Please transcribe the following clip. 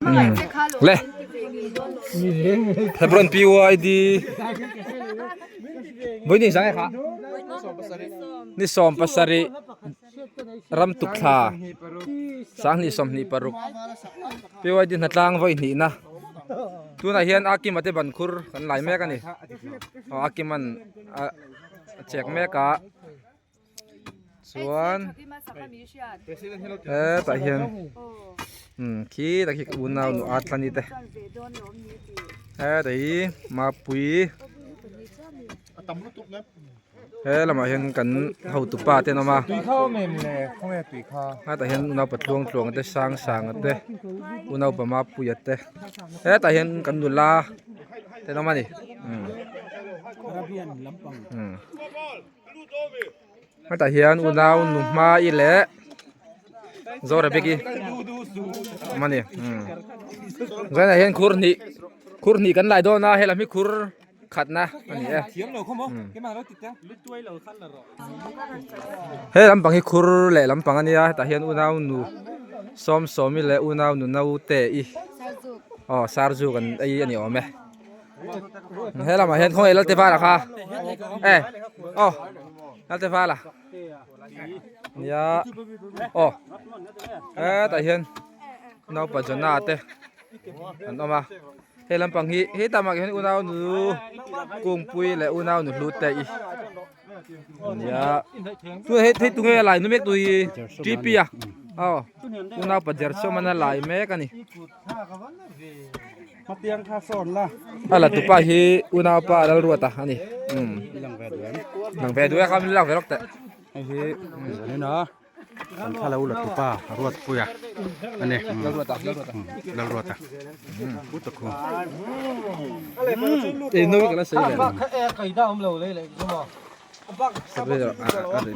Le Hebron PYD Vawiin zang e kha ni 17 ram tuk thla 2026 PYD hnatlang vawi hnihna tunah hian a kima te ban khur kan lai mek a ni aw a kiman a chek mek a. Chuan hetah hian umm khi tak hi ka unau nu at a ni te hetah hi mapui he lamah hian kan hotu pa te an awm a hetah hian unau patluang tluang te sang sang a te unau pa mapuia te hetah hian kan nula te an awm a ni umm umm. Hetah hian unau nu hmai leh Zorabeki awm a ni zainah hian khur hnih khur hnih kan lai dawn a helam hi khur khatna a ni e he lampang hi khur leh lampang a nia hetah hian unau nu Sawmsawmi leh unau nu Naute i aw sarzu kan ei a ni awm e. He lamah hian khawngaih Lalte Vala kha e aw Lalte Vala nia aw hetah hian naupa Jona te an awm a hei lampang hi hei tamah hian unau nu kungpui leh unau nu hlu te i nia tu hei hei tunge a lai nu mek tu hi TP a aw unaupa Jersawm-an a lai mek a ni. A la tupa hi unaupa Lalruata a ni umm lang ve duai kha min lak ve lawk teh hei hi kan thla lo la tupa Ruatpuia a ni Lalruata Lalruata Lalruata u tak khu e no ka la sei ve a ri a ri.